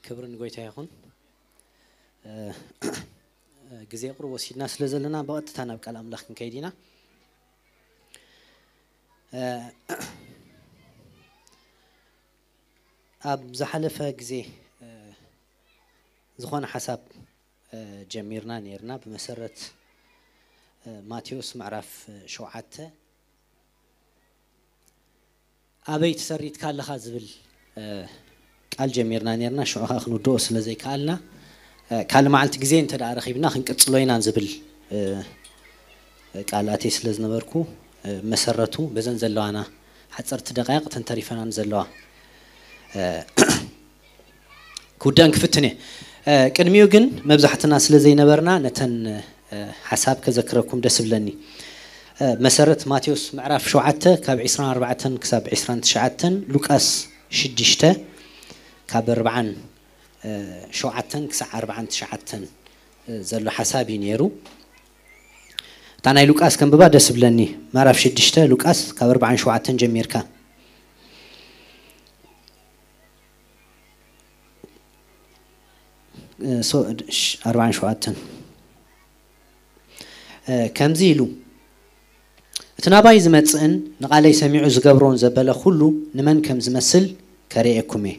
ክብሪ ንጎይታ ይኹን። እ፣ ግዜ ቁሩብ ወሲድና ስለ ዘለና ብቐጥታ ናብ ቃል ኣምላኽ ክንከይድ ኢና። እ፣ ኣብ ዝሓለፈ ግዜ፣ እ፣ ዝኾነ ሓሳብ፣ እ፣ ጀሚርና ነይርና ብመሰረት፣ እ፣ ማቴዎስ ምዕራፍ፣ እ፣ ሸውዓተ ኣበይ ተሰሪትካ ኣለኻ ዝብል፣ እ፣ ቃል ጀሚርና ነይርና። ሽዑ ኸኣ ክንውድኦ ስለ ዘይከኣልና፣ እ፣ ካልእ መዓልቲ ግዜ እንተ ደኣ ረኺብና ክንቅጽሎ ኢና ዝብል፣ እ፣ ቃል ኣትየ ስለ ዝነበርኩ፣ እ፣ መሰረቱ በዘን ዘለዋና ሓጸርቲ ደቃይቕ እተን ተሪፈናን ዘለዋ፣ እ፣ ክውድአን ክፍትን እየ። እ፣ ቅድሚኡ ግን መብዛሕትና ስለ ዘይነበርና ነተን፣ እ፣ ሓሳብ ከዘክረኩም ደስ ብለኒ። እ፣ መሰረት ማቴዎስ ምዕራፍ ሸውዓተ ካብ ዕስራን ኣርባዕተን ክሳብ ዕስራን ትሽዓተን፣ ሉቃስ ሽዱሽተ ካብ ኣርባዓን፣ እ፣ ሸውዓተን ክሳዕ ኣርባዓን ትሽዓተን፣ እ፣ ዘሎ ሓሳብ እዩ ነይሩ። እታ ናይ ሉቃስ ከንብባ ደስ ብለኒ። ምዕራፍ ሽዱሽተ ሉቃስ ካብ ኣርባዓን ሸውዓተን ጀሚርካ። እ፣ ሶ-፣ ሽ-፣ ኣርባዓን ሸውዓተን። እ፣ ከምዚ ኢሉ፣ "እቲ ናባይ ዝመጽእን ንቓለይ ሰሚዑ ዝገብሮን ዘበለ ኩሉ ንመን ከም ዝመስል ከርእየኩም እየ።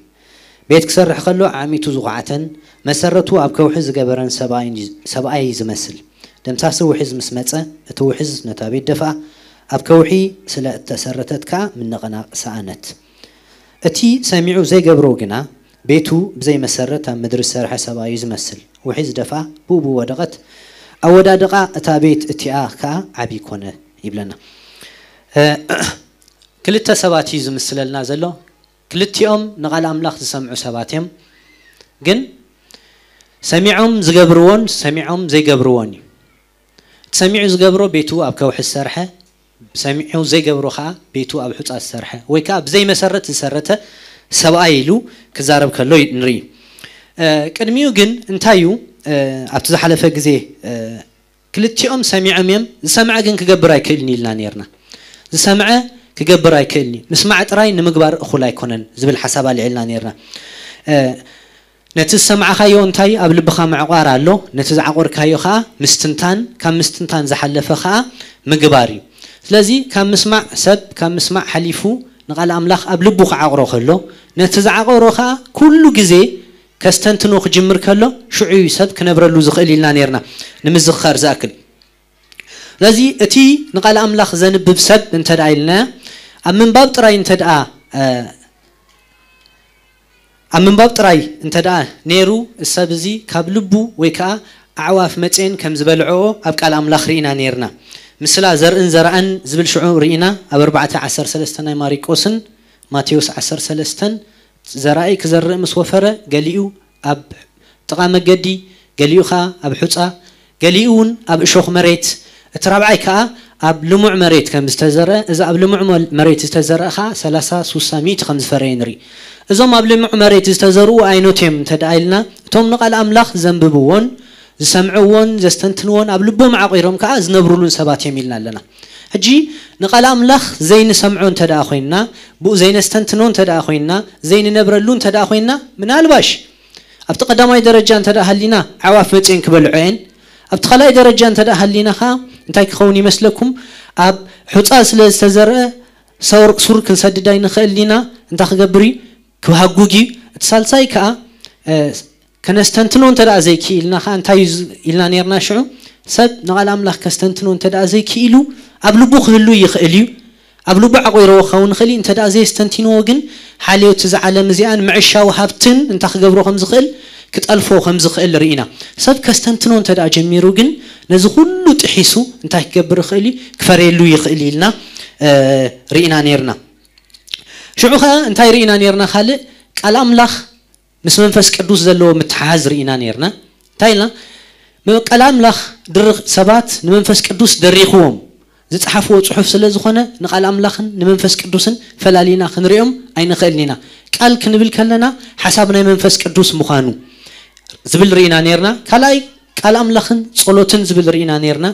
ቤት ክሰርሕ ከሎ ዓሚቱ ዝኹዓተን መሰረቱ ኣብ ከውሒ ዝገበረን ሰብኣይ፣ ሰብኣይ እዩ ዝመስል። ደምሳሲ ውሒዝ ምስ መጸ፣ እቲ ውሒዝ ነታ ቤት ደፍኣ፣ ኣብ ከውሒ ስለ እተሰረተት ከኣ ምንቕናቕ ሰኣነት። እቲ ሰሚዑ ዘይገብሮ ግና፣ ቤቱ ብዘይ መሰረት ኣብ ምድሪ ዝሰርሐ ሰብኣይ እዩ ዝመስል። ውሒዝ ደፍኣ፣ ብኡ ብኡ ወደቐት፣ ኣወዳድቓ እታ ቤት እቲኣ ከኣ ዓቢ ኮነ" ይብለና። እ፣ ክልተ ሰባት እዩ ዝምስለልና ዘሎ። ክልቲኦም ንቓል ኣምላኽ ዝሰምዑ ሰባት እዮም። ግን ሰሚዖም ዝገብርዎን ሰሚዖም ዘይገብርዎን እዩ። እቲ ሰሚዑ ዝገብሮ ቤቱ ኣብ ከውሒ ዝሰርሐ፣ ሰሚዑ ዘይገብሮ ኸኣ ቤቱ ኣብ ሑጻ ዝሰርሐ፣ ወይ ከኣ ብዘይ መሰረት ዝሰረተ ሰብኣይ ኢሉ ክዛረብ ከሎ ንርኢ። እ፣ ቅድሚኡ ግን እንታይ እዩ? እ፣ ኣብቲ ዝሓለፈ ግዜ፣ እ፣ ክልቲኦም ሰሚዖም እዮም፣ ዝሰምዐ ግን ክገብር ኣይክእልን ኢልና ነይርና። ዝሰምዐ ክገብር ኣይክእልን እዩ። ምስማዕ ጥራይ ንምግባር እኹል ኣይኮነን ዝብል ሓሳብ ኣልዒልና ነይርና። እ፣ ነቲ ዝሰማዕካዮ እንታይ ኣብ ልብኻ ምዕቋር ኣሎ፣ ነቲ ዝዓቆርካዮ ኸኣ ምስትንታን፣ ካብ ምስትንታን ዝሓለፈ ኸኣ ምግባር እዩ። ስለዚ ካብ ምስማዕ ሰብ፣ ካብ ምስማዕ ሓሊፉ ንቓል ኣምላኽ ኣብ ልቡ ክዓቕሮ ከሎ፣ ነቲ ዝዓቆሮ ኸኣ ኩሉ ግዜ ከስተንትኖ ክጅምር ከሎ፣ ሽዑ እዩ ሰብ ክነብረሉ ዝኽእል ኢልና ነይርና፣ ንምዝኽኻር ዝኣክል። ስለዚ እቲ ንቓል ኣምላኽ ዘንብብ ሰብ እንተ ደኣ ኢልና፣ ኣብ ምንባብ ጥራይ እንተ ደኣ፣ እ፣ ኣብ ምንባብ ጥራይ እንተ ደኣ ነይሩ፣ እዚ ሰብ እዚ ካብ ልቡ ወይ ከኣ ኣዕዋፍ መጽየን ከም ዝበልዕኦ ኣብ ቃል ኣምላኽ ርኢና ነይርና። ምስላ ዘርእን ዘርኣን ዝብል ሽዑ ርኢና፣ ኣብ ኣርባዕተ ዓሰርተ ሰለስተ ናይ ማሪቆስን ማቴዎስ ዓሰርተ ሰለስተን፣ ዘራኢ ክዘርእ ምስ ወፈረ፣ ገሊኡ ኣብ ጥቓ መገዲ፣ ገሊኡ ኸኣ ኣብ ሑጻ፣ ገሊኡ እውን ኣብ እሾኽ መሬት፣ እቲ ራብዓይ ከኣ ኣብ ልሙዕ መሬት ከም ዝተዘርአ፣ እዚ ኣብ ልሙዕ መል-፣ መሬት ዝተዘርአ ኸኣ ሰላሳ፣ ሱሳ፣ ሚእቲ ከም ዝፈረየ ንርኢ። እዞም ኣብ ልሙዕ መሬት ዝተዘርኡ ኣይኖት እዮም እንተ ደኣ ኢልና፣ እቶም ንቓል ኣምላኽ ዘንብብዎን ዝሰምዕዎን ዘስተንትንዎን ኣብ ልቦም ዓቒሮም ከኣ ዝነብሩሉን ሰባት እዮም ኢልና ኣለና። ሕጂ ንቓል ኣምላኽ ዘይንሰምዖ እንተ ደኣ ኮይንና፣ ብኡ ዘይነስተንትኖ እንተ ደኣ ኮይንና፣ ዘይንነብረሉ እንተ ደኣ ኮይንና፣ ምናልባሽ ኣብቲ ቀዳማይ ደረጃ እንተ ደኣ ሃሊና፣ ኣዕዋፍ መጽየን ክበልዖ እየን። ኣብቲ ካልኣይ ደረጃ እንተ ደኣ ሃሊና ኸኣ እንታይ ክኸውን ይመስለኩም? ኣብ ሑጻ ስለ ዝተዘርአ ሰውር-፣ ሱር ክንሰድድ ኣይንኽእል ኢና። እንታይ ክገብር እዩ? ክሃጉግ እዩ። እቲ ሳልሳይ ከኣ፣ እ፣ ከነስተንትኖ እንተ ደኣ ዘይክኢልና ኸኣ እንታይ እዩ ዝ-፣ ኢልና ነይርና ሽዑ? ሰብ ንቓል ኣምላኽ ከስተንትኖ እንተ ደኣ ዘይክኢሉ፣ ኣብ ልቡ ክህሉ ይኽእል እዩ። ኣብ ልቡ ዓቑርዎ ክኸውን ይኽእል እዩ። እንተ ደኣ ዘየስተንቲንዎ ግን፣ ሓልዮት እዛ ዓለም እዚኣን ምዕሻው ሃብትን እንታይ ክገብሮ ከም ዝኽእል፣ ክጠልፎ ከም ዝኽእል ርኢና። ሰብ ከስተንትኖ እንተ ደኣ ጀሚሩ ግን፣ ነዚ ኩሉ ጥሒሱ እንታይ ክገብር ይኽእል እዩ? ክፈርየሉ ይኽእል እዩ ኢልና፣ እ፣ ርኢና ነይርና። ሽዑ ኸኣ እንታይ ርኢና ነይርና? ካልእ ቃል ኣምላኽ ምስ መንፈስ ቅዱስ ዘለዎ ምትሓሓዝ ርኢና ነይርና። እንታይ ኢልና? ቃል ኣምላኽ ድር-፣ ሰባት ንመንፈስ ቅዱስ ደሪኽዎም ዝጸሓፍዎ ጽሑፍ ስለ ዝኾነ፣ ንቃል ኣምላኽን ንመንፈስ ቅዱስን ፈላሊና ክንሪኦም ኣይንኽእልን ኢና። ቃል ክንብል ከለና፣ ሓሳብ ናይ መንፈስ ቅዱስ ምዃኑ ዝብል ርኢና ነይርና። ካልኣይ፣ ቃል ኣምላኽን ጸሎትን ዝብል ርኢና ነይርና።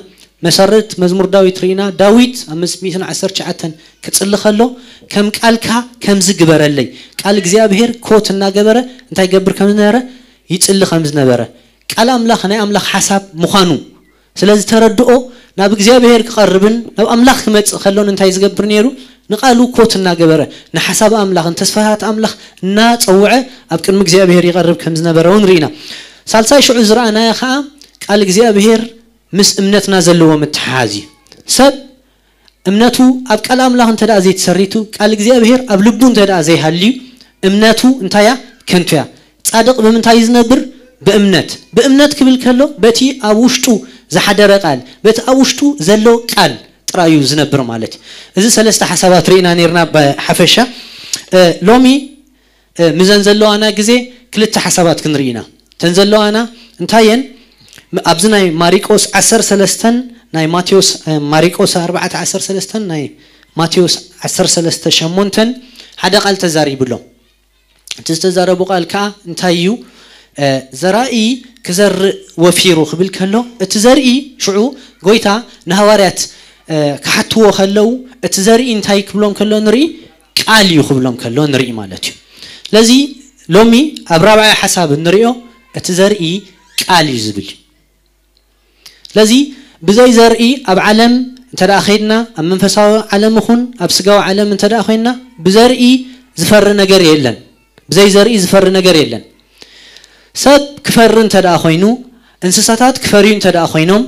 መሰረት መዝሙር ዳዊት ርኢና፣ ዳዊት ኣብ መዝሙር ሚእትን ዓሰርተ ትሽዓተን ክጽሊ ከሎ፣ ከም ቃልካ ከምዚ ግበረለይ። ቃል እግዚኣብሔር ኮት እናገበረ እንታይ ይገብር ከም ዝነበረ፣ ይጽሊ ከም ዝነበረ፣ ቃል ኣምላኽ ናይ ኣምላኽ ሓሳብ ምዃኑ ስለ ዝተረድኦ፣ ናብ እግዚኣብሔር ክቐርብን ናብ ኣምላኽ ክመጽእ ከሎን እንታይ ዝገብር ነይሩ? ንቃሉ ኮት እናገበረ፣ ንሓሳብ ኣምላኽን ተስፋታት ኣምላኽ እናጸውዐ ኣብ ቅድሚ እግዚኣብሔር ይቐርብ ከም ዝነበረ እውን ርኢና። ሳልሳይ ሽዑ ዝረኣናዮ ኸዓ ቃል እግዚኣብሔር ምስ እምነትና ዘለዎ ምትሓሓዝ እዩ። ሰብ እምነቱ ኣብ ቃል ኣምላኽ እንተ ደኣ ዘይተሰሪቱ፣ ቃል እግዚኣብሔር ኣብ ልቡ እንተ ደኣ ዘይሃልዩ፣ እምነቱ እንታይ እያ? ከንቱ እያ። ጻድቕ ብምንታይ እዩ ዝነብር? ብእምነት። ብእምነት ክብል ከሎ፣ በቲ ኣብ ውሽጡ ዝሓደረ ቃል፣ በቲ ኣብ ውሽጡ ዘሎ ቃል ጥራይ እዩ ዝነብር ማለት እዩ። እዚ ሰለስተ ሓሳባት ርኢና ነይርና ብሓፈሻ። እ፣ ሎሚ፣ እ፣ ምዘን ዘለዋና ግዜ ክልተ ሓሳባት ክንርኢ ኢና። እተን ዘለዋና እንታይ እየን? ም-፣ ኣብዚ ናይ ማሪቆስ ዓሰርተ ሰለስተን ናይ ማቴዎስ፣ እ፣ ማሪቆስ ኣርባዕተ ዓሰርተ ሰለስተን ናይ ማቴዎስ ዓሰርተ ሰለስተ ሸሞንተን ሓደ ቃል ተዛሪቡ ኣሎ። እቲ ዝተዛረቡ ቃል ከኣ እንታይ እዩ? እ፣ ዘራኢ ክዘርእ ወፊሩ ክብል ከሎ፣ እቲ ዘርኢ ሽዑ ጎይታ ንሃዋርያት፣ እ፣ ክሓትዎ ከለዉ፣ እቲ ዘርኢ እንታይ ክብሎም ከሎ ንርኢ? ቃል እዩ ክብሎም ከሎ ንርኢ ማለት እዩ። ስለዚ ሎሚ ኣብ ራብዓይ ሓሳብ እንሪኦ እቲ ዘርኢ ቃል እዩ ዝብል እዩ። ስለዚ ብዘይ ዘርኢ ኣብ ዓለም እንተ ደኣ ኸይድና፣ ኣብ መንፈሳዊ ዓለም ይኹን ኣብ ስጋዊ ዓለም እንተ ደኣ ኾይንና፣ ብዘርኢ ዝፈሪ ነገር የለን። ብዘይ ዘርኢ ዝፈሪ ነገር የለን። ሰብ ክፈሪ እንተ ደኣ ኾይኑ፣ እንስሳታት ክፈርዩ እንተ ደኣ ኾይኖም፣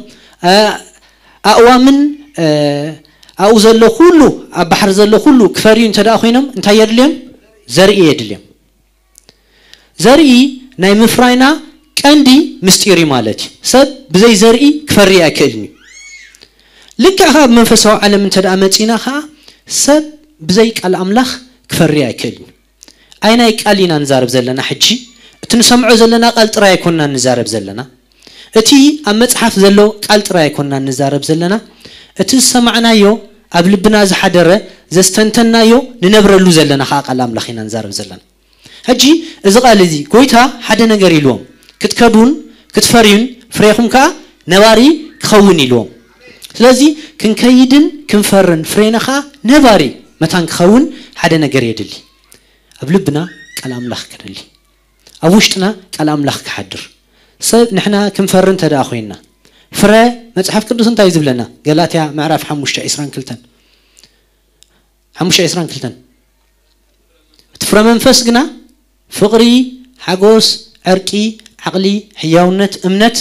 እ፣ ኣእዋምን፣ እ፣ ኣብኡ ዘሎ ኩሉ፣ ኣብ ባሕሪ ዘሎ ኩሉ ክፈርዩ እንተ ደኣ ኾይኖም፣ እንታይ የድልዮም? ዘርኢ የድልዮም። ዘርኢ ናይ ምፍራይና ቀንዲ ምስጢር እዩ ማለት እዩ። ሰብ ብዘይ ዘርኢ ክፈሪ ኣይክእልን እዩ። ልክዕ ከኣ ኣብ መንፈሳዊ ዓለም እንተ ደኣ መጺና ከኣ፣ ሰብ ብዘይ ቃል ኣምላኽ ክፈሪ ኣይክእልን እዩ። ኣይናይ ቃል ኢና ንዛረብ ዘለና ሕጂ? እቲ ንሰምዖ ዘለና ቃል ጥራይ ኣይኮንና ንዛረብ ዘለና። እቲ ኣብ መጽሓፍ ዘሎ ቃል ጥራይ ኣይኮንና ንዛረብ ዘለና። እቲ ዝሰማዕናዮ፣ ኣብ ልብና ዝሓደረ፣ ዘስተንተናዮ ንነብረሉ ዘለና ከኣ ቃል ኣምላኽ ኢና ንዛረብ ዘለና። ሕጂ እዚ ቃል እዚ ጎይታ ሓደ ነገር ኢልዎም፣ "ክትከዱን ክትፈርዩን ፍሬኹም ከኣ ነባሪ ክኸውን" ኢልዎም። ስለዚ ክንከይድን ክንፈርን ፍሬና ከኣ ነባሪ መታን ክኸውን ሓደ ነገር የድሊ። ኣብ ልብና ቃል ኣምላኽ ከደሊ፣ ኣብ ውሽጥና ቃል ኣምላኽ ክሓድር። ሰብ ንሕና ክንፈሪ እንተ ደኣ ኮይንና፣ ፍረ መጽሓፍ ቅዱስ እንታይ እዩ ዝብለና? ገላትያ ምዕራፍ ሓሙሽተ ዕስራን ክልተን፣ ሓሙሽተ ዕስራን ክልተን፣ "እቲ ፍረ መንፈስ ግና ፍቕሪ፣ ሓጎስ፣ ዕርቂ፣ ዓቕሊ፣ ሕያውነት፣ እምነት፣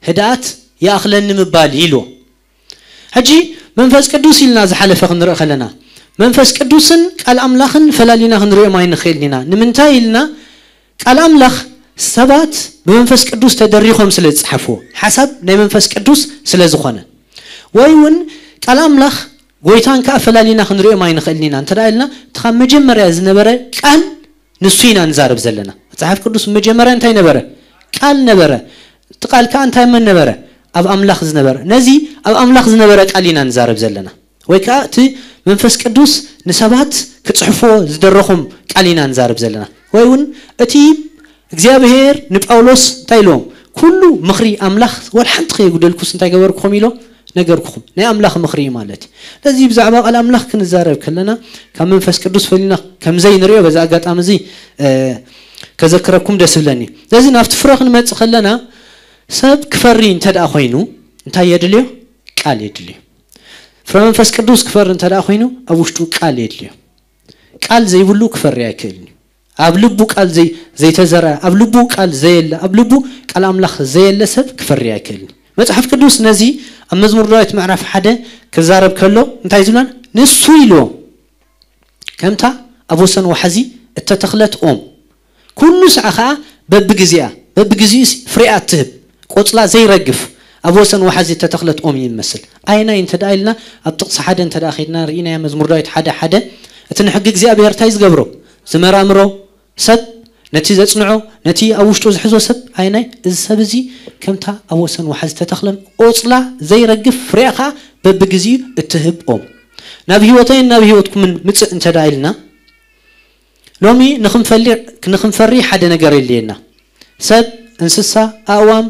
ህድኣት፣ ይኣኽለኒ ምባል" እዩ ኢልዎ። ሕጂ መንፈስ ቅዱስ ኢልና ዝሓለፈ ክንርኢ ከለና፣ መንፈስ ቅዱስን ቃል ኣምላኽን ፈላሊና ክንሪኦም ኣይንኽእልን ኢና። ንምንታይ ኢልና? ቃል ኣምላኽ ሰባት ብመንፈስ ቅዱስ ተደሪኾም ስለ ዝጸሓፍዎ፣ ሓሳብ ናይ መንፈስ ቅዱስ ስለ ዝኾነ፣ ወይ እውን ቃል ኣምላኽ ጎይታን ከኣ ፈላሊና ክንሪኦም ኣይንኽእልን ኢና። እንተ ደኣ ኢልና፣ እቲ ካብ መጀመርያ ዝነበረ ቃል ንሱ ኢና ንዛረብ ዘለና። መጽሓፍ ቅዱስ መጀመርያ እንታይ ነበረ? ቃል ነበረ። እቲ ቃል ከኣ እንታይ መን ነበረ? ኣብ ኣምላኽ ዝነበረ። ነዚ ኣብ ኣምላኽ ዝነበረ ቃል ኢና ንዛረብ ዘለና። ወይ ከኣ እቲ መንፈስ ቅዱስ ንሰባት ክጽሕፎ ዝደረኹም ቃል ኢና ንዛረብ ዘለና። ወይ እውን እቲ እግዚኣብሔር ንጳውሎስ እንታይ ኢልዎም? "ኩሉ ምኽሪ ኣምላኽ ወላ ሓንቲ ከየጉደልኩስ እንታይ ገበርኩኹም?" ኢሎ፣ "ነገርኩኹም።" ናይ ኣምላኽ ምኽሪ እዩ ማለት እዩ። ስለዚ ብዛዕባ ቃል ኣምላኽ ክንዛረብ ከለና ካብ መንፈስ ቅዱስ ፈሊና ከም ዘይንሪኦ በዚ ኣጋጣሚ እዚ፣ እ፣ ከዘክረኩም ደስ ይብለኒ። ስለዚ ናብቲ ፍረ ክንመጽእ ከለና ሰብ ክፈሪ እንተ ደኣ ኮይኑ እንታይ የድልዮ? ቃል የድልዮ። ፍረ መንፈስ ቅዱስ ክፈሪ እንተ ደኣ ኮይኑ ኣብ ውሽጡ ቃል የድልዮ። ቃል ዘይብሉ ክፈሪ ኣይክእልን እዩ። ኣብ ልቡ ቃል ዘይ-፣ ዘይተዘርኣ፣ ኣብ ልቡ ቃል ዘየለ፣ ኣብ ልቡ ቃል ኣምላኽ ዘየለ ሰብ ክፈሪ ኣይክእልን እዩ። መጽሓፍ ቅዱስ ነዚ ኣብ መዝሙር ዳዊት ምዕራፍ ሓደ ክዛረብ ከሎ እንታይ ዝብለና? "ንሱ" ኢልዎም፣ "ከምታ ኣብ ወሰን ዋሕዚ እተተኽለት ኦም፣ ኩሉ ሳዕ ኸኣ በብግዜኣ፣ በብግዜኡስ ፍሬኣ እትህብ፣ ቆጽላ ዘይረግፍ፣ ኣብ ወሰን ዋሕዚ እተተኽለት ኦም እዩ ዝመስል።" ኣየናይ እንተ ደኣ ኢልና፣ ኣብ ጥቕሲ ሓደ እንተ ደኣ ኸይድና ርኢናዮ፣ መዝሙር ዳዊት ሓደ ሓደ፣ እቲ ንሕጊ እግዚኣብሔር እንታይ ዝገብሮ? ዝመራምሮ፣ ሰብ ነቲ ዘጽንዖ፣ ነቲ ኣብ ውሽጡ ዝሕዞ ሰብ ኣየናይ? እዚ ሰብ እዚ ከምታ ኣብ ወሰን ዋሕዚ ዝተተኽለን ቆጽላ ዘይረግፍ፣ ፍሬኣ ኸኣ በብግዜኡ እትህብ ኦም። ናብ ህይወተይን ናብ ህይወትኩምን ምጽእ እንተ ደኣ ኢልና፣ ሎሚ ንኽንፈሊ-፣ ንኽንፈሪ ሓደ ነገር የድልየና። ሰብ፣ እንስሳ፣ ኣእዋም፣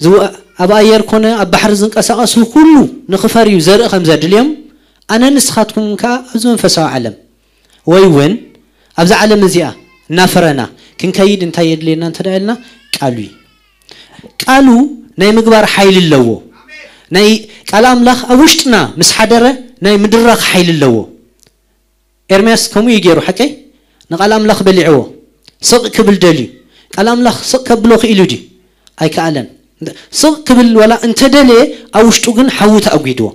ዝወ-፣ ኣብ ኣየር ኮነ ኣብ ባሕሪ ዝንቀሳቐሱ ኩሉ ንኽፈርዩ ዘርኢ ከም ዘድልዮም፣ ኣነ ንስኻትኩም ከኣ ኣብዚ መንፈሳዊ ዓለም ወይ እውን ኣብዛ ዓለም እዚኣ እናፈረና ክንከይድ እንታይ የድልየና እንተ ደኣ ኢልና፣ ቃሉ እዩ። ቃሉ ናይ ምግባር ሓይሊ ኣለዎ። ናይ ቃል ኣምላኽ ኣብ ውሽጥና ምስ ሓደረ ናይ ምድራኽ ሓይሊ ኣለዎ። ኤርምያስ ከምኡ እዩ ገይሩ፣ ሓቀይ? ንቃል ኣምላኽ በሊዕዎ። ስቕ ክብል ደልዩ። ቃል ኣምላኽ ስቕ ከብሎ ክኢሉ ድዩ? ኣይከኣለን። ስቕ ክብል ዋላ እንተደልየ፣ ኣብ ውሽጡ ግን ሓዊ ተኣጒድዎ።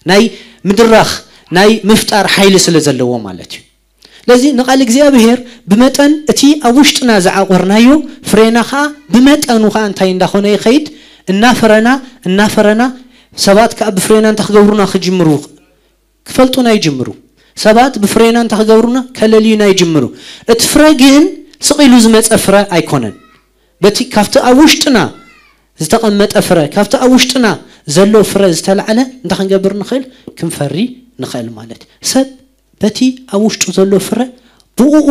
ናይ ምድራኽ፣ ናይ ምፍጣር ሓይሊ ስለ ዘለዎ ማለት እዩ። ስለዚ ንቃል እግዚኣብሔር ብመጠን እቲ ኣብ ውሽጥና ዝዓቖርናዮ ፍሬና ኸዓ ብመጠኑ ኸዓ እንታይ እንዳኾነ ይኸይድ? እናፈረና፣ እናፈረና፣ ሰባት ከኣ ብፍሬና እንታይ ክገብሩና ክጅምሩ? ክፈልጡና ይጅምሩ። ሰባት ብፍሬና እንታይ ክገብሩና? ከለልዩና ይጅምሩ። እቲ ፍረ ግን ስቕ ኢሉ ዝመጸ ፍረ ኣይኮነን። በቲ ካብቲ ኣብ ውሽጥና ዝተቐመጠ ፍረ፣ ካብቲ ኣብ ውሽጥና ዘሎ ፍረ ዝተላዕለ እንታይ ክንገብር ንኽእል? ክንፈሪ ንኽእል ማለት እዩ። ሰብ በቲ ኣብ ውሽጡ ዘሎ ፍረ ብእኡ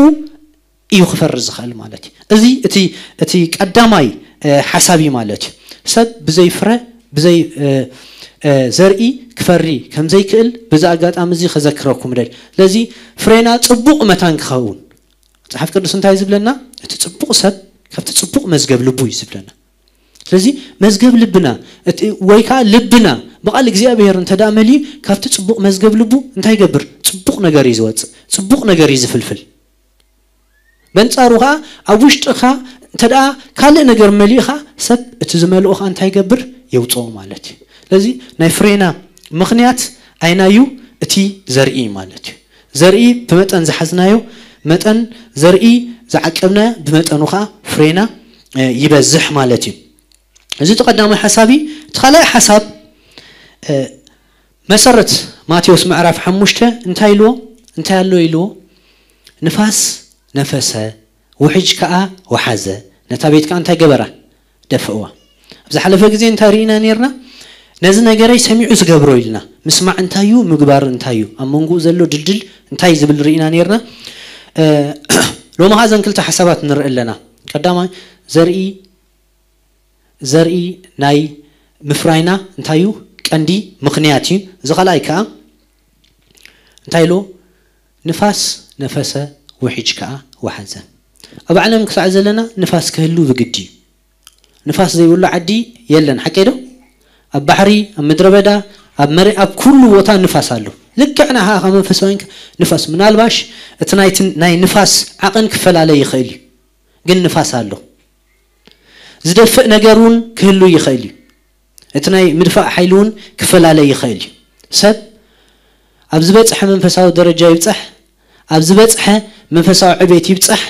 እዩ ክፈሪ ዝኽእል ማለት እዩ። እዚ እቲ እቲ ቀዳማይ እ፣ ሓሳብ እዩ ማለት እዩ። ሰብ ብዘይ ፍረ፣ ብዘይ እ፣ እ፣ ዘርኢ ክፈሪ ከም ዘይክእል በዚ ኣጋጣሚ እዚ ከዘክረኩም ደል። ስለዚ ፍሬና ጽቡቕ መታን ክኸውን መጽሓፍ ቅዱስ እንታይ ዝብለና? እቲ ጽቡቕ ሰብ ካብቲ ጽቡቕ መዝገብ ልቡ እዩ ዝብለና። ስለዚ መዝገብ ልብና እቲ ወይ ከዓ ልብና ብቓል እግዚኣብሔር እንተ ደኣ መሊኡ ካብቲ ጽቡቕ መዝገብ ልቡ እንታይ ይገብር? ጽቡቕ ነገር እዩ ዝወጽእ፣ ጽቡቕ ነገር እዩ ዝፍልፍል። በንጻሩ ኸዓ ኣብ ውሽጥኻ እንተ ደኣ ካልእ ነገር መሊእኻ ሰብ እቲ ዝመልኦ ኸዓ እንታይ ይገብር? የውፅኦ ማለት እዩ። ስለዚ ናይ ፍሬና ምኽንያት ኣይናዩ እቲ ዘርኢ ማለት እዩ። ዘርኢ ብመጠን ዝሓዝናዮ መጠን ዘርኢ ዝዓቀብናዮ ብመጠኑ ኸዓ ፍሬና እ፣ ይበዝሕ ማለት እዩ። እዚ እቲ ቀዳማይ ሓሳብ እዩ። እቲ ካልኣይ ሓሳብ እ፣ መሰረት ማቴዎስ ምዕራፍ ሓሙሽተ እንታይ ኢልዎ? እንታይ ኣሎ ኢልዎ? ንፋስ ነፈሰ፣ ውሕጅ ከኣ ወሓዘ፣ ነታ ቤት ከኣ እንታይ ገበራ? ደፍእዋ። ኣብ ዝሓለፈ ግዜ እንታይ ርኢና ነርና? ነዚ ነገረይ ሰሚዑ ዝገብሮ ኢልና። ምስማዕ እንታይ እዩ? ምግባር እንታይ እዩ? ኣብ መንጎኡ ዘሎ ድልድል እንታይ እዩ ዝብል ርኢና ነርና። እ፣ ሎሚ ከኣ እዘን ክልተ ሓሳባት ንርኢ ኣለና። ቀዳማይ ዘርኢ ዘርኢ ናይ ምፍራይና እንታይ እዩ? ቀንዲ ምኽንያት እዩ። እዚ ካልኣይ ከኣ እንታይ ኢሉ? ንፋስ ነፈሰ፣ ውሕጅ ከኣ ወሓዘ። ኣብ ዓለም ክሳዕ ዘለና ንፋስ ክህሉ ብግዲ እዩ። ንፋስ ዘይብሉ ዓዲ የለን፣ ሓቀይ ዶ? ኣብ ባሕሪ፣ ኣብ ምድረ በዳ፣ ኣብ መሬ-፣ ኣብ ኩሉ ቦታ ንፋስ ኣሎ። ልክዕ ንዓኻ መንፈሳውያን ከ-፣ ንፋስ፣ ምናልባሽ እቲ ናይቲ ናይ ንፋስ ዓቐን ክፈላለ ይኽእል እዩ፣ ግን ንፋስ ኣሎ። ዝደፍእ ነገር እውን ክህሉ ይኽእል እዩ። እቲ ናይ ምድፋእ ሓይሊ እውን ክፈላለ ይኽእል እዩ። ሰብ ኣብ ዝበጽሐ መንፈሳዊ ደረጃ ይብጻሕ፣ ኣብ ዝበጽሐ መንፈሳዊ ዕቤት ይብጻሕ፣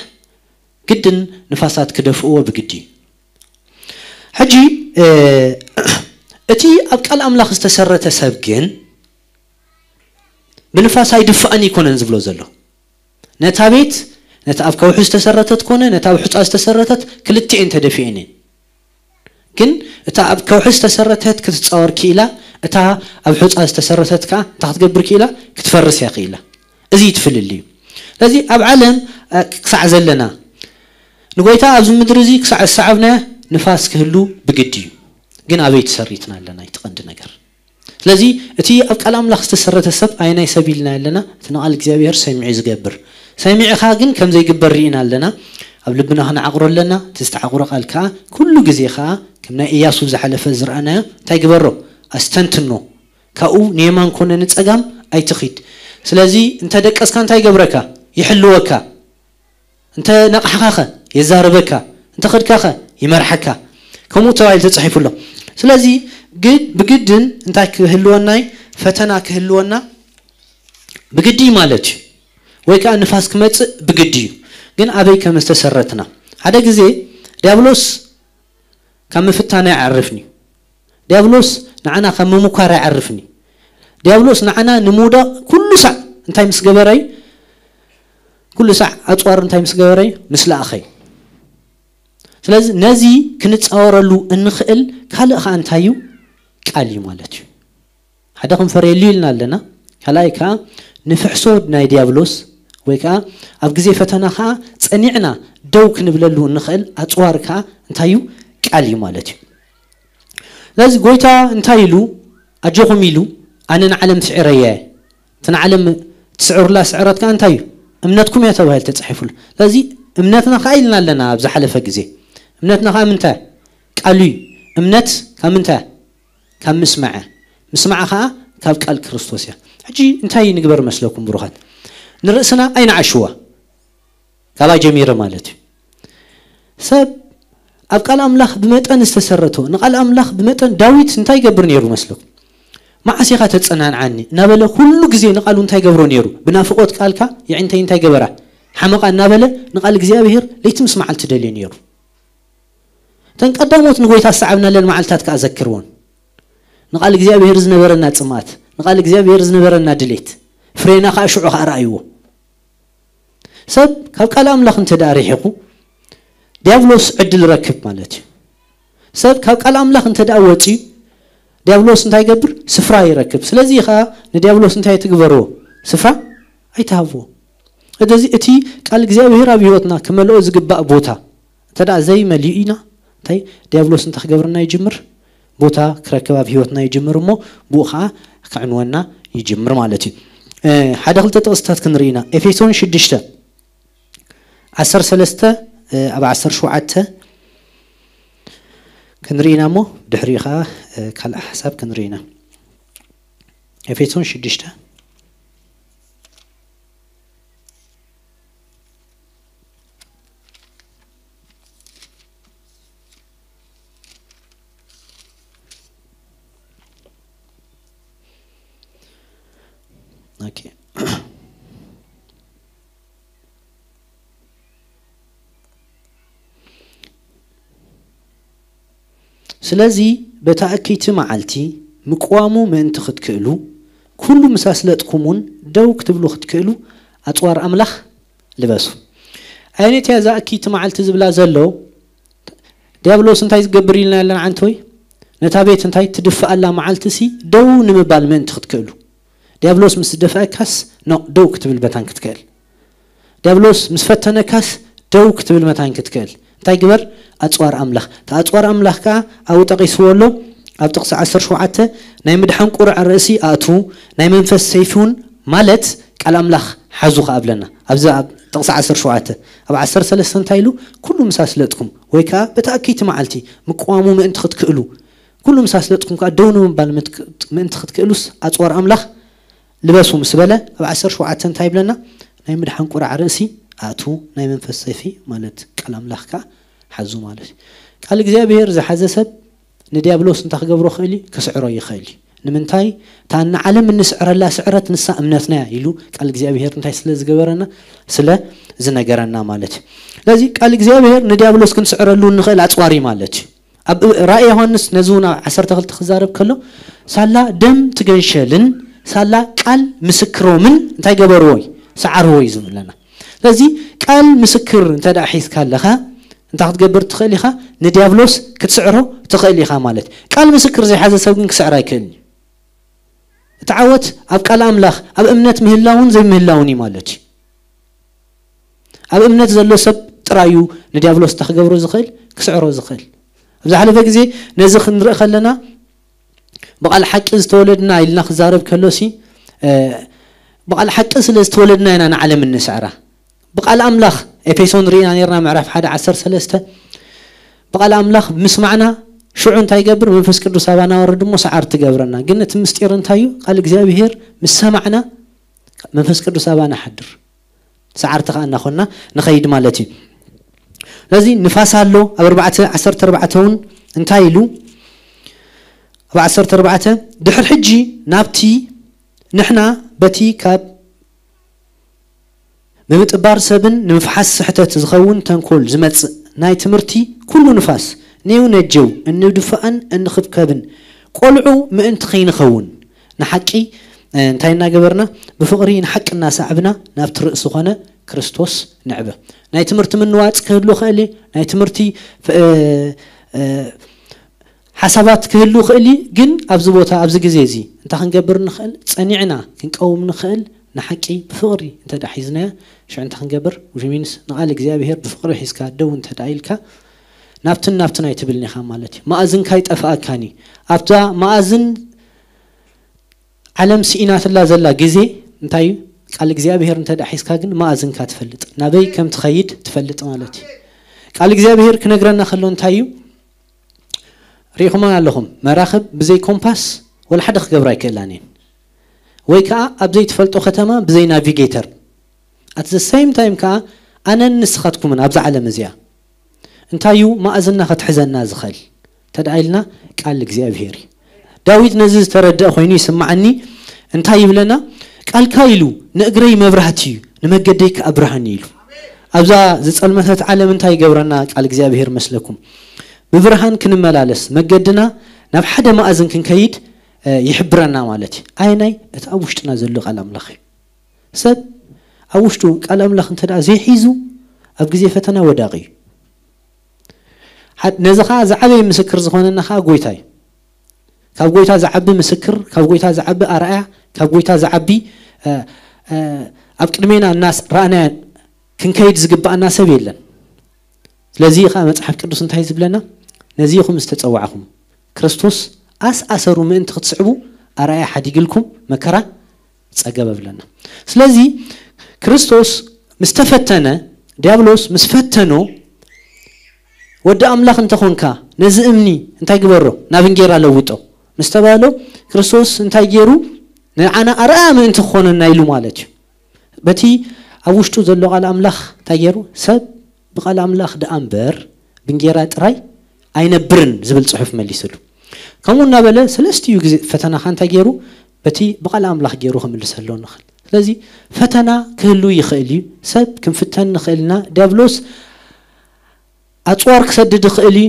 ግድን ንፋሳት ክደፍእዎ ብግዲ እዩ። ሕጂ፣ እ፣ እቲ ኣብ ቃል ኣምላኽ ዝተሰረተ ሰብ ግን ብንፋስ ኣይድፋእን ኣይኮነን ዝብሎ ዘሎ። ነታ ቤት፣ ነታ ኣብ ከውሒ ዝተሰረተት ኮነ፣ ነታ ኣብ ሑጻ ዝተሰረተት ክልቲኤን ተደፊኤን እየን። ግን እታ ኣብ ከውሒ ዝተሰረተት ክትጻወር ክኢላ፣ እታ ኣብ ሑጻ ዝተሰረተት ከኣ እንታይ ክትገብር ክኢላ? ክትፈርስ እያ ክኢላ። እዚ እዩ እቲ ፍልልዩ። ስለዚ ኣብ ዓለም፣ እ፣ ክሳዕ ዘለና ንጎይታ ኣብዚ ምድሪ እዚ ክሳዕ ዝሰዓብናዮ ንፋስ ክህሉ ብግዲ እዩ። ግን ኣበይ ተሰሪትና ኣለና? እቲ ቀንዲ ነገር። ስለዚ እቲ ኣብ ቃል ኣምላኽ ዝተሰረተ ሰብ ኣየናይ ሰብ ኢልና ኣለና? እቲ ንቓል እግዚኣብሔር ሰሚዑ ዝገብር። ሰሚዕኻ ግን ከም ዘይግበር ርኢና ኣለና። ኣብ ልብና ክንዓቕሮ ኣለና። እቲ ዝተዓቑረ ቃል ከኣ ኩሉ ግዜ ከኣ ከም ናይ ኢያሱ ዝሓለፈ ዝረኣናዮ እንታይ ግበሮ? ኣስተንትኖ። ካብኡ ንየማን ኮነ ንጸጋም ኣይትኺድ። ስለዚ እንተ ደቀስካ እንታይ ይገብረካ? ይሕልወካ። እንተ ነቕሕኻኸ የዛርበካ፣ እንተ ኸድካኸ ይመርሓካ። ከምኡ ተባሂሉ ተጻሒፉ ኣሎ። ስለዚ ግ-፣ ብግድን እንታይ ክህልወናይ? ፈተና ክህልወና ብግዲ እዩ ማለት እዩ። ወይ ከኣ ንፋስ ክመጽእ ብግዲ እዩ። ግን ኣበይ ከም ዝተሰረትና። ሓደ ግዜ ዲያብሎስ ካብ ምፍታን ኣይዓርፍን እዩ። ዲያብሎስ ንዓና ካብ ምምኳር ኣይዓርፍን እዩ። ዲያብሎስ ንዓና ንምውዳቕ ኩሉ ሳዕ እንታይ ምስ ገበረ እዩ? ኩሉ ሳዕ ኣጽዋር እንታይ ምስ ገበረ እዩ? ምስ ለኣኸ እዩ። ስለዚ ነዚ ክንጻወረሉ እንኽእል ካልእ ኸኣ እንታይ እዩ? ቃል እዩ ማለት እዩ። ሓደ ክንፈርየሉ ኢልና ኣለና። ካልኣይ ከኣ ንፍሕሶ ናይ ዲያብሎስ ወይ ከኣ ኣብ ግዜ ፈተና ከኣ ጸኒዕና ደው ክንብለሉ እንኽእል ኣጽዋር ከኣ እንታይ እዩ? ቃል እዩ ማለት እዩ። ስለዚ ጎይታ እንታይ ኢሉ? ኣጆኹም ኢሉ፣ ኣነ ንዓለም ስዒረያ እየ። እቲ ንዓለም ትስዕሩላ ስዕረት ከኣ እንታይ እዩ? እምነትኩም እያ ተባሂሉ ተጻሒፉሉ። ስለዚ እምነትና ከኣ ኢልና ኣለና ኣብ ዝሓለፈ ግዜ። እምነትና ከኣ ምንታይ? ቃሉ እዩ። እምነት ካብ ምንታይ? ካብ ምስማዕ እያ። ምስማዕ ከኣ ካብ ቃል ክርስቶስ እያ። ሕጂ እንታይ ንግበር መስለኩም ብሩኻት? ንርእስና ኣይንዓሽዋ። ካባይ ጀሚረ ማለት እዩ። ሰብ ኣብ ቃል ኣምላኽ ብመጠን ዝተሰረቶ፣ ንቃል ኣምላኽ ብመጠን ዳዊት እንታይ ይገብር ነይሩ መስለኩም? መዓስ ኢኻ ተጸናንዓኒ እናበለ ኩሉ ግዜ ንቃሉ እንታይ ገብሮ ነይሩ? ብናፍቆት ቃልካ የዒንተይ እንታይ ገበራ? ሓመቓ እናበለ ንቃል እግዚኣብሔር ለይቲ ምስ መዓልቲ ደልዩ ነይሩ። እተን ቀዳሞት ንጎይታ ዝሰዓብናለን መዓልታት ከኣ ዘክርዎን። ንቃል እግዚኣብሔር ዝነበረና ጽምኣት፣ ንቃል እግዚኣብሔር ዝነበረና ድሌት፣ ፍሬና ከኣ ሽዑ ከኣ ረኣይዎ። ሰብ ካብ ቃል ኣምላኽ እንተ ደኣ ርሒቑ፣ ዲያብሎስ ዕድል ረክብ ማለት እዩ። ሰብ ካብ ቃል ኣምላኽ እንተ ደኣ ወጺኡ፣ ዲያብሎስ እንታይ ይገብር? ስፍራ ይረክብ። ስለዚ ኸኣ ንዲያብሎስ እንታይ ትግበርዎ? ስፍራ ኣይትሃብዎ። ስለዚ እቲ ቃል እግዚኣብሔር ኣብ ህይወትና ክመልኦ ዝግባእ ቦታ እንተ ደኣ ዘይመሊኡ ኢና፣ እንታይ ዲያብሎስ እንታይ ክገብረና ይጅምር? ቦታ ክረክብ ኣብ ህይወትና ይጅምር እሞ ብኡ ኸዓ ክዕንወና ይጅምር ማለት እዩ። እ፣ ሓደ ክልተ ጥቕስታት ክንርኢ ኢና። ኤፌሶን ሽዱሽተ ዓሰርተ ሰለስተ፣ እ፣ ኣብ ዓሰርተ ሸውዓተ ክንርኢ ኢና እሞ ድሕሪኡ ኸዓ፣ እ፣ ካልእ ሓሳብ ክንርኢ ኢና። ኤፌሶን ሽዱሽተ። ኦኬ። ስለዚ በታ እክይቲ መዓልቲ ምቅዋሙ ምእንቲ ክትክእሉ፣ ኩሉ ምስ ኣስለጥኩምውን ደው ክትብሉ ክትክእሉ፣ ኣጽዋር ኣምላኽ ልበሱ። ኣየነይቲ እያ እዛ እክይቲ መዓልቲ ዝብላ ዘሎ? ዲያብሎስ እንታይ ዝገብር ኢልና ኣለና ዓንተወይ? ነታ ቤት እንታይ ትድፍኣላ መዓልቲ ሲ ደው ንምባል ምእንቲ ክትክእሉ። ዲያብሎስ ምስ ዝደፍኣካስ፣ ኖ፣ ደው ክትብል መታን ክትክእል። ዲያብሎስ ምስ ፈተነካስ፣ ደው ክትብል መታን ክትክእል። እንታይ ግበር? ኣጽዋር ኣምላኽ። እቲ ኣጽዋር ኣምላኽ ከኣ ኣብኡ ጠቒስዎ ኣሎ፣ ኣብ ጥቕሲ ዓሰርተ ሸውዓተ፣ "ናይ ምድሓን ቁሩዕ ርእሲ ኣእትዉ፣ ናይ መንፈስ ሰይፊ እውን፣ ማለት ቃል ኣምላኽ ሓዙ" ከኣ ኣብለና። ኣብዚ ኣብ ጥቕሲ ዓሰርተ ሸውዓተ፣ ኣብ ዓሰርተ ሰለስተ እንታይ ኢሉ? "ኩሉ ምስ ኣስለጥኩም፣ ወይ ከኣ በታ እክይቲ መዓልቲ ምቅዋሙ ምእንቲ ክትክእሉ፣ ኩሉ ምስ ኣስለጥኩም ከኣ ደው ንምባል ምትክ-፣ ምእንቲ ክትክእሉስ ኣጽዋር ኣምላኽ ልበሱ" ምስ በለ፣ ኣብ ዓሰርተ ሸውዓተ እንታይ ይብለና? "ናይ ምድሓን ቁራዕ ርእሲ ኣእትዉ፣ ናይ መንፈስ ሰይፊ" ማለት ቃል ኣምላኽ ከኣ ሓዙ ማለት እዩ። ቃል እግዚኣብሔር ዝሓዘ ሰብ ንዲያብሎስ እንታይ ክገብሮ ይኽእል እዩ? ክስዕሮ ይኽእል እዩ። ንምንታይ? እታ ንዓለም እንስዕረላ ስዕረት ንሳ እምነትና እያ ኢሉ ቃል እግዚኣብሔር እንታይ ስለ ዝገበረና? ስለ ዝነገረና ማለት እዩ። ስለዚ ቃል እግዚኣብሔር ንዲያብሎስ ክንስዕረሉ እንኽእል ኣጽዋር እዩ ማለት እዩ። ኣብ ራእይ ዮሃንስ ነዚ እውን ኣብ ዓሰርተ ክልተ ክዛረብ ከሎ፣ ሳላ ደም ትገንሸልን ሳላ ቃል ምስክሮምን እንታይ ገበርዎ እዩ? ሰዓርዎ እዩ ዝብለና። ስለዚ ቃል ምስክር እንተ ደኣ ሒዝካ ኣለኻ፣ እንታይ ክትገብር ትኽእል ኢኻ? ንዲያብሎስ ክትስዕሮ ትኽእል ኢኻ ማለት። ቃል ምስክር ዘይሓዘ ሰብ ግን ክስዕር ኣይክእልን እዩ። እቲ ዓወት ኣብ ቃል ኣምላኽ፣ ኣብ እምነት ምህላውን ዘይምህላውን እዩ ማለት እዩ። ኣብ እምነት ዘሎ ሰብ ጥራይ እዩ ንዲያብሎስ እንታይ ክገብሮ ዝኽእል? ክስዕሮ ዝኽእል። ኣብ ዝሓለፈ ግዜ ነዚ ክንርኢ ከለና፣ ብቓል ሓቂ ዝተወለድና ኢልና ክዛረብ ከሎሲ፣ እ፣ ብቓል ሓቂ ስለ ዝተወለድና ኢና ንዓለም እንስዕራ። ብቓል ኣምላኽ፣ ኤፌሶን ርኢና ነርና፣ ምዕራፍ ሓደ ዓሰርተ ሰለስተ፣ ብቓል ኣምላኽ ምስማዕና፣ ሽዑ እንታይ ይገብር? መንፈስ ቅዱስ ኣባና ወርድ እሞ ሰዓርቲ ትገብረና። ግን እቲ ምስጢር እንታይ እዩ? ቃል እግዚኣብሄር ምስ ሰማዕና መንፈስ ቅዱስ ኣባና ሓድር። ሰዓርቲ ከኣ እናኾንና ንኸይድ ማለት እዩ። ስለዚ ንፋስ ኣሎ። ኣብ ኣርባዕተ ዓሰርተ ኣርባዕተ እውን እንታይ ኢሉ? ኣብ ዓሰርተ ኣርባዕተ፣ ድሕሪ ሕጂ ናብቲ ንሕና በቲ ካብ ብምጥባር ሰብን ንምፍሓስ ስሕተት ዝኸውን ተንኮል ዝመጽእ ናይ ትምህርቲ ኩሉ ንፋስ፣ ኔው ነጀው እንድፋእን እንኽብከብን ቆልዑ ምእንቲ ከይንኸውን፣ ንሓቂ፣ እ፣ እንታይ እናገበርና? ብፍቕሪ ንሓቂ እናሰዓብና ናብቲ ርእሲ ዝኾነ ክርስቶስ ንዕበ። ናይ ትምህርቲ ምንዋጽ ክህሉ ኸእል፣ ናይ ትምህርቲ፣ እ፣ እ፣ ሓሳባት ክህሉ ኸእል፣ ግን ኣብዚ ቦታ፣ ኣብዚ ግዜ እዚ እንታይ ክንገብር ንኽእል? ጸኒዕና ክንቀውም ንኽእል ንሓቂ ብፍቕሪ እንተ ደኣ ሒዝናያ፣ ሽዑ እንታይ ክንገብር? Which means ንቓል እግዚኣብሄር ብፍቕሪ ሒዝካ ደው እንተ ደኣ ኢልካ፣ ናብትን ናብትን ኣይትብልን ኢኻ ማለት እዩ። መኣዝንካ ኣይጠፍኣካን እዩ። ኣብዛ መኣዝን ዓለም ስኢናትላ ዘላ ግዜ እንታይ እዩ? ቃል እግዚኣብሔር እንተ ደኣ ሒዝካ ግን መኣዝንካ ትፈልጥ፣ ናበይ ከም ትኸይድ ትፈልጥ ማለት እዩ። ቃል እግዚኣብሔር ክነግረና ከሎ እንታይ እዩ? ርኢኹመን ኣለኹም፣ መራኽብ ብዘይ ኮምፓስ ወላ ሓደ ክገብራ ኣይክእላን እየን። ወይ ከዓ ኣብ ዘይትፈልጦ ከተማ ብዘይ ናቪጌተር። At the same time ከዓ ኣነን ንስኻትኩምን ኣብዛ ዓለም እዚኣ እንታይ እዩ መኣዝና ክትሕዘና ዝኽእል ተደኣ ኢልና? ቃል እግዚኣብሔር እዩ። ዳዊት ነዚ ዝተረድአ ኮይኑ ይስምዓኒ። እንታይ ይብለና? ቃልካ ኢሉ ንእግረይ መብራህቲ እዩ፣ ንመገደይ ከዓ ብርሃን እዩ ኢሉ። ኣብዛ ዝጸልመተት ዓለም እንታይ ይገብረና ቃል እግዚኣብሔር መስለኩም? ብብርሃን ክንመላለስ፣ መገድና ናብ ሓደ መኣዝን ክንከይድ እ፣ ይሕብረና ማለት እዩ። ኣየናይ? እቲ ኣብ ውሽጥና ዘሎ ቃል ኣምላኽ እዩ። ሰብ ኣብ ውሽጡ ቃል ኣምላኽ እንተ ደኣ ዘይሒዙ ኣብ ግዜ ፈተና ወዳቂ እዩ። ሓድ-፣ ነዚ ኸዓ ዝዓበየ ምስክር ዝኾነና ኸዓ ጎይታ እዩ። ካብ ጎይታ ዝዓቢ ምስክር፣ ካብ ጎይታ ዝዓቢ ኣርኣያ፣ ካብ ጎይታ ዝዓቢ፣ እ፣ እ፣ ኣብ ቅድሜና እናስ-፣ ረኣናዮ ክንከይድ ዝግብኣና ሰብ የለን። ስለዚ ኸዓ መጽሓፍ ቅዱስ እንታይ ዝብለና? ነዚ ኢኹም ዝተጸዋዕኹም፣ ክርስቶስ ኣስኣሰሩ ምእንቲ ክትስዕቡ ኣርኣያ ሓዲግልኩም መከራ ጸገበ ብለና። ስለዚ ክርስቶስ ምስ ተፈተነ፣ ዲያብሎስ ምስ ፈተኖ፣ "ወዲ ኣምላኽ እንተኾንካ ነዚ እምኒ እንታይ ግበሮ? ናብ እንጌራ ለውጦ" ምስ ተባህሎ፣ ክርስቶስ እንታይ ገይሩ? ንዓና ኣርኣያ ምእንቲ ክኾነና ኢሉ ማለት እዩ። በቲ ኣብ ውሽጡ ዘሎ ቃል ኣምላኽ እንታይ ገይሩ? "ሰብ ብቃል ኣምላኽ ደኣ እምበር ብእንጌራ ጥራይ ኣይነብርን" ዝብል ጽሑፍ መሊስሉ። ከምኡ እናበለ ሰለስቲኡ ግዜ ፈተናኻ እንታይ ገይሩ? በቲ ብቃል ኣምላኽ ገይሩ ክምልሰሉ ንኽእል። ስለዚ ፈተና ክህሉ ይኽእል እዩ። ሰብ ክንፍተን ንኽእል ኢና። ዲያብሎስ ኣጽዋር ክሰድድ ይኽእል እዩ።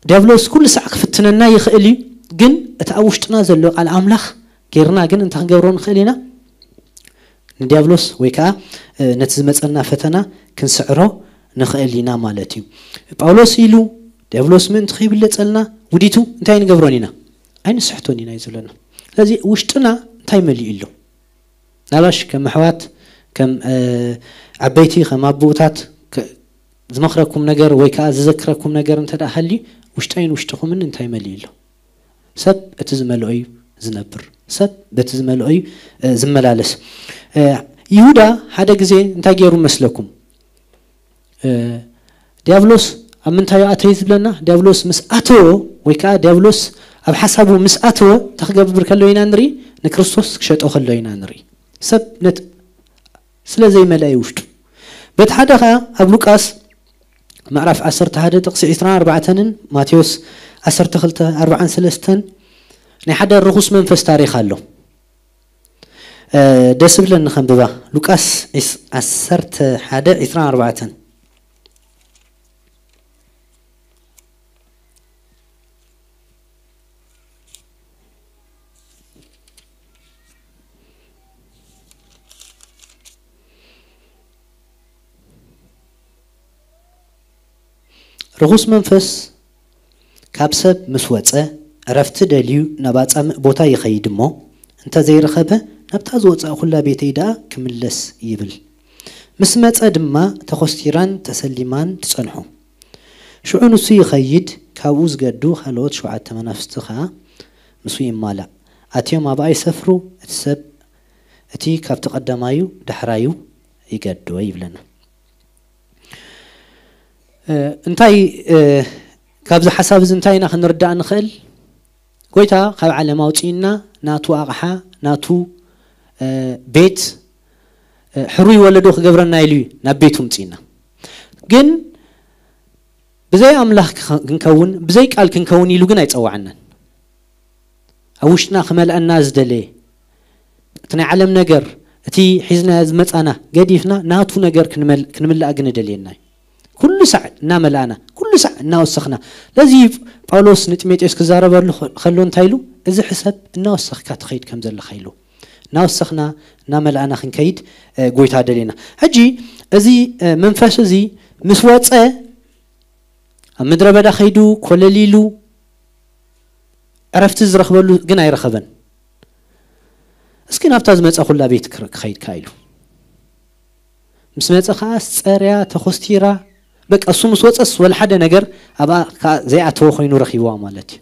ዲያብሎስ ኩሉ ሳዕ ክፍትነና ይኽእል እዩ። ግን እቲ ኣብ ውሽጥና ዘሎ ቃል ኣምላኽ ገይርና ግን እንታይ ክንገብሮ ንኽእል ኢና? ንዲያብሎስ ወይ ከዓ፣ እ፣ ነቲ ዝመጸና ፈተና ክንስዕሮ ንኽእል ኢና ማለት እዩ። ጳውሎስ ኢሉ ዲያብሎስ ምእንቲ ከይብለጸልና ውዲቱ እንታይ ንገብሮን ኢና? ኣይንስሕቶን ኢና እዩ ዝብለና። ስለዚ ውሽጥና እንታይ መሊኡ ኣሎ? ናባሽ ከም ኣሕዋት፣ ከም፣ እ፣ ዓበይቲ፣ ከም ኣቦታት ከ-፣ ዝመኽረኩም ነገር ወይ ከዓ ዝዘክረኩም ነገር እንተ ደኣ ሃልዩ፣ ውሽጠይን ውሽጥኹምን እንታይ መሊኡ ኣሎ? ሰብ እቲ ዝመልኦ እዩ ዝነብር። ሰብ በቲ ዝመልኦ እዩ፣ እ፣ ዝመላለስ። እ፣ ይሁዳ ሓደ ግዜ እንታይ ገይሩ መስለኩም? እ፣ ዲያብሎስ ኣብ ምንታይ ኣተዩ ዝብለና? ዲያብሎስ ምስ ኣተወ ወይ ከዓ ዲያብሎስ ኣብ ሓሳቡ ምስ ኣተወ እንታይ ክገብር ከሎ ኢና ንርኢ? ንክርስቶስ ክሸጦ ከሎ ኢና ንርኢ። ሰብ ነት-፣ ስለ ዘይመልአ እዩ ውሽጡ። በቲ ሓደ ኸዓ ኣብ ሉቃስ ምዕራፍ ዓሰርተ ሓደ ጥቕሲ ዕስራን ኣርባዕተን ን ማቴዎስ ዓሰርተ ክልተ ኣርባዓን ሰለስተን ናይ ሓደ ርኹስ መንፈስ ታሪኽ ኣሎ። እ፣ ደስ ብለኒ ከንብባ። ሉቃስ ዒስ-፣ ዓሰርተ ሓደ ዕስራን ኣርባዕተን። ርኹስ መንፈስ ካብ ሰብ ምስ ወጸ፣ ዕረፍቲ ደልዩ ናብ ኣጻምእ ቦታ ይኸይድ እሞ፣ እንተ ዘይረኸበ፣ ናብታ ዝወጻእኹላ ቤተይ ደኣ ክምለስ ይብል። ምስ መጸ ድማ ተኾስቲራን ተሰሊማን ትጸንሖ። ሽዑ ንሱ ይኸይድ፣ ካብኡ ዝገዱ ካልኦት ሸውዓተ መናፍስቲ ኸኣ ምስኡ ይማላእ። ኣትዮም ኣብኣ ይሰፍሩ፣ እቲ ሰብ፣ እቲ ካብቲ ቀዳማዩ ዳሕራዩ ይገዶ ይብለና። እ፣ እንታይ፣ እ፣ ካብዚ ሓሳብ እዚ እንታይ ኢና ክንርዳእ ንኽእል? ጎይታ ካብ ዓለም ኣውጺእና ናቱ ኣቕሓ፣ ናቱ፣ እ፣ ቤት፣ እ፣ ሕሩይ ወለዶ ክገብረና ኢሉ እዩ ናብ ቤቱ ምጺእና። ግን ብዘይ ኣምላኽ ክኸ-፣ ክንከውን፣ ብዘይ ቃል ክንከውን ኢሉ ግን ኣይጸዋዓናን። ኣብ ውሽጥና ክመልኣና ዝደለየ፣ እቲ ናይ ዓለም ነገር፣ እቲ ሒዝናዮ ዝመጻና ገዲፍና፣ ናቱ ነገር ክንመል-፣ ክንምላእ ግን እደልየና እዩ። ኩሉ ሳዕ እናመልኣና፣ ኩሉ ሳዕ እናወሰኽና። ለዚ እዩ ጳውሎስ ንጢሞቴዎስ ክዛረበሉ ከ-፣ ከሎ እንታይ ኢሉ? እዚ ሕሰብ እናወሰኽካ ትኸይድ ከም ዘለኻ ኢሉ። እናወሰኽና፣ እናመልኣና ክንከይድ፣ እ፣ ጎይታ ደልየና። ሕጂ እዚ፣ እ፣ መንፈስ እዚ ምስ ወጸ፣ ኣብ ምድረ በዳ ከይዱ ኮለል ኢሉ ዕረፍቲ ዝረኽበሉ ግን ኣይረኸበን። እስኪ ናብታ ዝመጸኹላ ቤት ክር-፣ ክኸይድ ከኣ ኢሉ። ምስ መጸ ከኣ ጸርያ፣ ተኾስቲራ፣ በቃ እሱ ምስ ወፀስ ወላ ሓደ ነገር ኣብኣ ከዓ ዘይኣተወ ኮይኑ ረኺብዋ ማለት እዩ።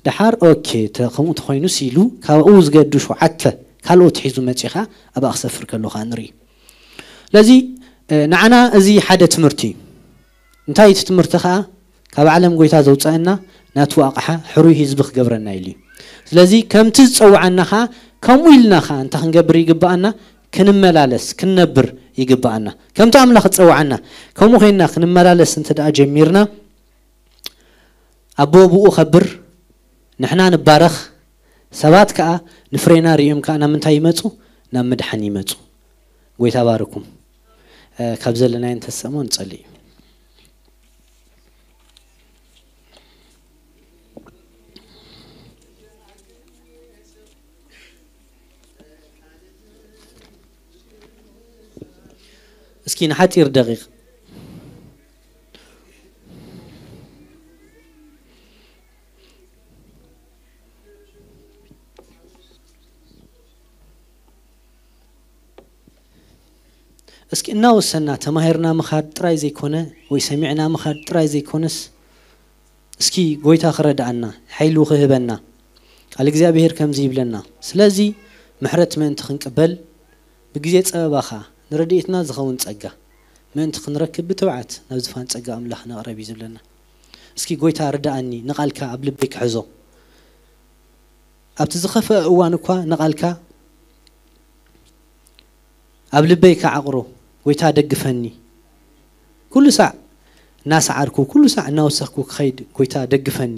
ደሓር ኦኬ፣ ተ-፣ ከምኡ ተኾይኑስ ኢሉ ካብኡ ዝገዱ ሸውዓተ ካልኦት ሒዙ መፂኡ ከዓ ኣብኣ ክሰፍር ከሎ ከዓ ንርኢ። ስለዚ፣ እ፣ ንዓና እዚ ሓደ ትምህርቲ እዩ። እንታይ እቲ ትምህርቲ ከዓ? ካብ ዓለም ጎይታ ዘውፀአና ናቱ ኣቕሓ ሕሩይ ህዝቢ ክገብረና ኢሉ እዩ። ስለዚ ከምቲ ዝፀውዓና ከዓ ከምኡ ኢልና ከዓ እንታይ ክንገብር ይግብኣና? ክንመላለስ፣ ክንነብር ይግብኣና። ከምቲ ኣምላኽ ዝፀውዓና፣ ከምኡ ኮይንና ክንመላለስ እንተ ደኣ ጀሚርና፣ ኣቦ ብኡ ከብር፣ ንሕና ንባረኽ፣ ሰባት ከኣ ንፍሬና ርእዮም ከኣ ናብ ምንታይ ይመጹ? ናብ ምድሓን ይመጹ። ጎይታ ባርኩም። እ፣ ካብ ዘለናዮ እንተሰሞ ንጸሊ። እስኪ ንሓጺር ደቂቕ። እስኪ እናወሰና ተማሂርና ምኻድ ጥራይ ዘይኮነ፣ ወይ ሰሚዕና ምኻድ ጥራይ ዘይኮነስ፣ እስኪ ጎይታ ክረድኣና፣ ሓይሉ ክህበና። ቃል እግዚኣብሔር ከምዚ ይብለና፣ ስለዚ ምሕረት ምእንቲ ክንቅበል፣ ብግዜ ጸበባኻ ንረድኤትና ዝኸውን ጸጋ ምእንቲ ክንረክብ ብትብዓት ናብ ዝፋን ጸጋ ኣምላኽ ንቕረብ እዩ ዝብለና። እስኪ ጎይታ ርድኣኒ፣ ንቓልካ ኣብ ልበይ ክሕዞ። ኣብቲ ዝኸፍአ እዋን እኳ ንቓልካ ኣብ ልበይ ክዓቕሮ፣ ጎይታ ደግፈኒ። ኩሉ ሳዕ እናሰዓርኩ፣ ኩሉ ሳዕ እናወሰኽኩ ክኸይድ፣ ጎይታ ደግፈኒ።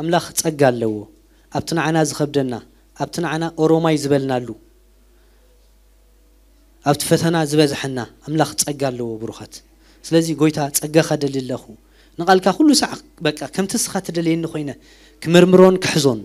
ኣምላኽ ጸጋ ኣለዎ። ኣብቲ ንዓና ዝኸብደና፣ ኣብቲ ንዓና ኦሮማይ ዝበልናሉ፣ ኣብቲ ፈተና ዝበዝሐና ኣምላኽ ጸጋ ኣለዎ ብሩኻት። ስለዚ ጎይታ ጸጋኻ ደሊ ኣለኹ። ንቓልካ ኩሉ ሳዕ በቃ ከምቲ ንስኻ ትደልየኒ ኮይነ ክምርምሮን ክሕዞን